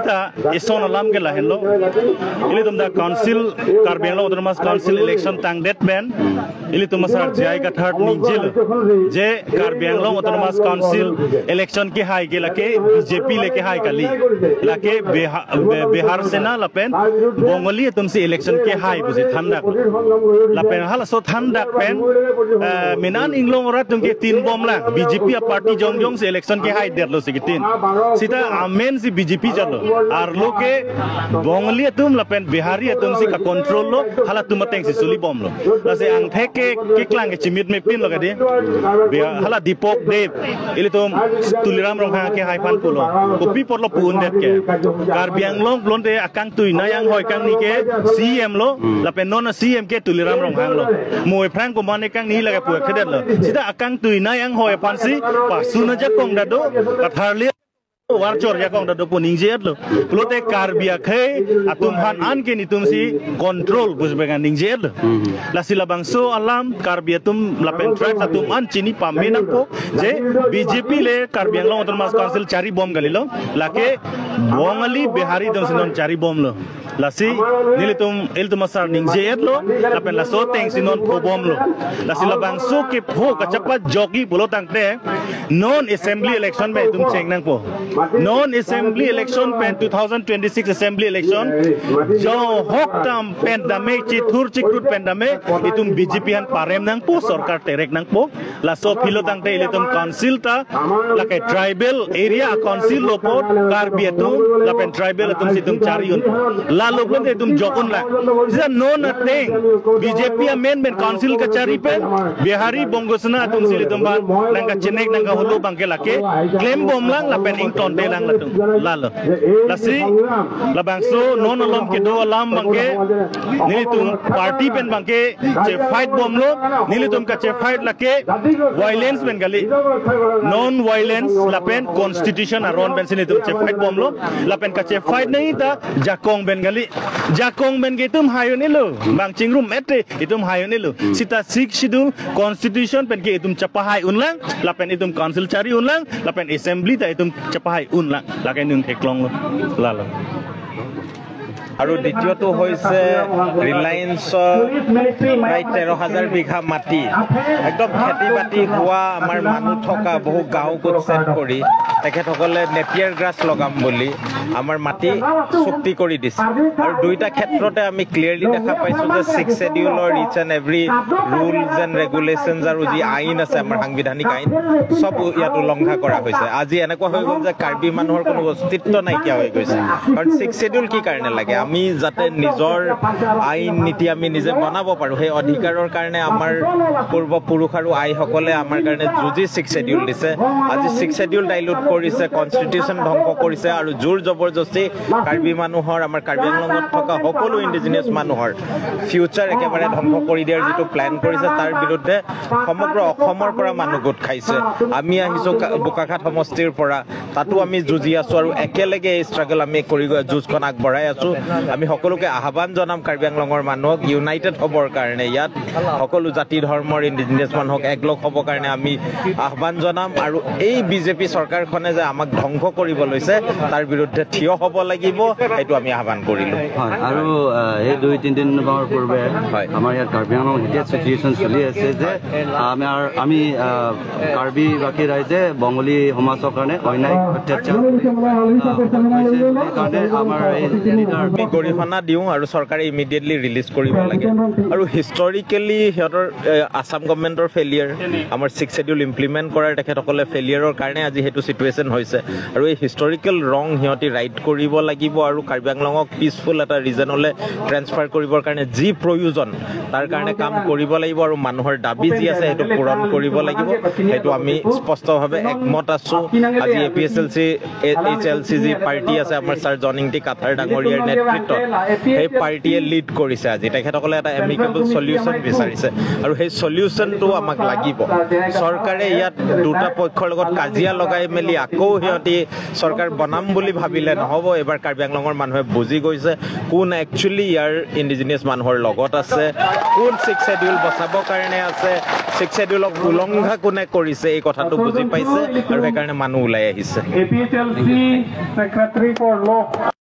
Sita ison alam ke lahen lo ili tum da council Karbi Anglong Autonomous Council election tang det ben ili tum sar jai ka third ningjil je Karbi Anglong Autonomous Council election ki hai ke lake BJP leke hai kali lake Bihar sena lapen Bengali tum si election ke hai buji thanda lapen hala so thanda pen minan inglong ora tum ke tin bom la BJP a party jong jong se election ke hai der lo sikitin sita amen si BJP jalo ar loke Bengali tum lapen Bihari tum si ka control lo hala tum teng si suli bom lo la se ang theke ke klang ke chimit me pin lo ka di hala Dipok Dev ili tum Tuliram rong ha ke hai pan pulo kopi por lo pun det ke Karbi Anglong blon de akang tui nayang hoi kang ni ke CM lo lapen non CM ke Tuliram rong hang lo moi prang ko mane kang ni la ka pu khedet lo sita akang tui nayang hoi pan si pasuna ja kong da do katharli warchor ya kong da do puning je lo plote Karbia khe atum han an ke ni tum si control busbenga ning je lo la sila bangso alam Karbia tum lapen tribe atum an chini pamena po je BJP le Karbi Anglong Autonomous Council chari bom gali lo lake Bengali Bihari dum sinon chari bom lo lasi nilitum iltum asar ning je lo lapen la so teng sinon pho bom lo lasi la bangso ke pho ka chapa jogi bolo tangte non assembly election be tum cheng nang po non assembly election pen 2026 assembly election jo hok tam pen dame chi thur chi krut pen dame itum BJP han parem nang po sarkar terek nang po la so philo tangte ilitum council ta la ke tribal area council lo po Karbi atum lapen tribal atum situm chari un la log lo tum jokun la ja non teng BJP main main council ka chari pe Bihari Bongosna atum silitum ban nangka chenek nangka hulu bangke lake claim bom lang lapen ing ton de lang latum la lo lasi la bangso non alom ke do alam bangke nilitum party pen bangke che fight bom lo nilitum ka che fight lake violence ben gali non violence lapen constitution aron ben silitum che fight bom lo lapen ka che fight nahi ta jakong ben gali jakong ben ke tum hayon ilo bang chingrum ete itum hayon ilo sita six schedule constitution pen ke itum chapahai unlang lapen itum council chari unlang lapen assembly ta itum chapahai unlang laken nung theklong lo lalo আৰু দ্বিতীয়টো হৈছে ৰিলায়েন্সৰ প্ৰায় 13,000 বিঘা মাটি একদম খেতি বাতি হোৱা আমাৰ মানুহ থকা বহু গাঁও উচ্ছেদ কৰি তেখেতসকলে নেপিয়াৰ গ্ৰাছ লগাম বুলি আমাৰ মাটি চুক্তি কৰি দিছে। আৰু দুইটা ক্ষেত্ৰতে আমি ক্লিয়াৰলি দেখা পাইছোঁ যে six শ্বেডিউলৰ each and every rules and regulations আৰু যি আইন আছে আমাৰ সাংবিধানিক আইন চব ইয়াত উলংঘা কৰা হৈছে। আজি এনেকুৱা হৈ গ'ল যে কাৰ্বি মানুহৰ কোনো অস্তিত্ব নাইকিয়া হৈ গৈছে। কাৰণ ছিক্স শ্বেডিউল কি কাৰণে লাগে? আমি যাতে নিজৰ আইন নীতি আমি নিজে বনাব পাৰোঁ, সেই অধিকাৰৰ কাৰণে আমাৰ পূৰ্বপুৰুষ আৰু আইসকলে আমাৰ কাৰণে যুঁজি ছিক্স শ্বেডিউল দিছে। আজি ছিক্স শ্বেডিউল ডাইলুট কৰিছে, কনষ্টিটিউশ্যন ধ্বংস কৰিছে আৰু জোৰ জবৰদস্তি কাৰ্বি মানুহৰ, আমাৰ কাৰ্বি আংলঙত থকা সকলো ইণ্ডিজিনিয়াছ মানুহৰ ফিউচাৰ একেবাৰে ধ্বংস কৰি দিয়াৰ যিটো প্লেন কৰিছে তাৰ বিৰুদ্ধে সমগ্ৰ অসমৰ পৰা মানুহ গোট খাইছে। আমি আহিছোঁ বোকাখাত সমষ্টিৰ পৰা, তাতো আমি যুঁজি আছোঁ আৰু একেলগে এই ষ্ট্ৰাগল আমি কৰি যুঁজখন আগবঢ়াই আছোঁ। আমি সকলোকে আহ্বান জনাম কাৰ্বি আংলঙৰ মানুহক ইউনাইটেড হ'বৰ কাৰণে, ইয়াত সকলো জাতি ধৰ্মৰ ইণ্ডিজিনিয়াছ মানুহক একলগ হ'বৰ কাৰণে আমি আহ্বান জনাম। আৰু এই বিজেপি চৰকাৰখনে যে আমাক ধ্বংস কৰিব লৈছে তাৰ বিৰুদ্ধে থিয় হ'ব লাগিব, সেইটো আমি আহ্বান কৰিলোঁ। হয়, আৰু এই 2-3 দিনৰ পূৰ্বে আমাৰ ইয়াত কাৰ্বি আংলং এতিয়া চিটুৱেশ্যন চলি আছে যে আমি কাৰ্বি বাকী ৰাইজে বঙালী সমাজৰ কাৰণে অন্যায় অত্যাচাৰ কাৰণে আমাৰ এই আমি গৰিহণা দিওঁ আৰু চৰকাৰে ইমিডিয়েটলি ৰিলিজ কৰিব লাগে। আৰু হিষ্টৰিকেলি সিহঁতৰ আছাম গভমেণ্টৰ ফেইলিয়াৰ, আমাৰ ছিক্স শ্বেডিউল ইমপ্লিমেণ্ট কৰাৰ তেখেতসকলে ফেইলিয়াৰৰ কাৰণে আজি সেইটো চিটুৱেশ্যন হৈছে। আৰু এই হিষ্টৰিকেল ৰং সিহঁতি ৰাইট কৰিব লাগিব আৰু কাৰ্বি আংলঙক পিচফুল এটা ৰিজনলৈ ট্ৰেন্সফাৰ কৰিবৰ কাৰণে যি প্ৰয়োজন তাৰ কাৰণে কাম কৰিব লাগিব আৰু মানুহৰ দাবী যি আছে সেইটো পূৰণ কৰিব লাগিব। সেইটো আমি স্পষ্টভাৱে একমত আছোঁ। আজি A P S L C H L C যি পাৰ্টি আছে আমাৰ ছাৰ জনিংটি কাথাৰ ডাঙৰীয়াৰ নেতৃত্বত, সেই পাৰ্টীয়ে লিড কৰিছে। আজি তেখেতসকলে এটা এমিকেবল চলিউশ্যন বিচাৰিছে আৰু সেই চলিউশ্যনটো আমাক লাগিব। চৰকাৰে ইয়াত দুটা পক্ষৰ লগত কাজিয়া লগাই মেলি আকৌ সিহঁতি চৰকাৰ বনাম বুলি ভাবিলে নহ'ব। এইবাৰ কাৰ্বি আংলঙৰ মানুহে বুজি গৈছে কোন একচুৱেলি ইয়াৰ ইণ্ডিজিনিয়াছ মানুহৰ লগত আছে, কোন ছিক্স শ্বেডিউল বচাবৰ কাৰণে আছে, ছিক্স শ্বেডিউলক উলংঘা কোনে কৰিছে, এই কথাটো বুজি পাইছে আৰু সেইকাৰণে মানুহ ওলাই আহিছে।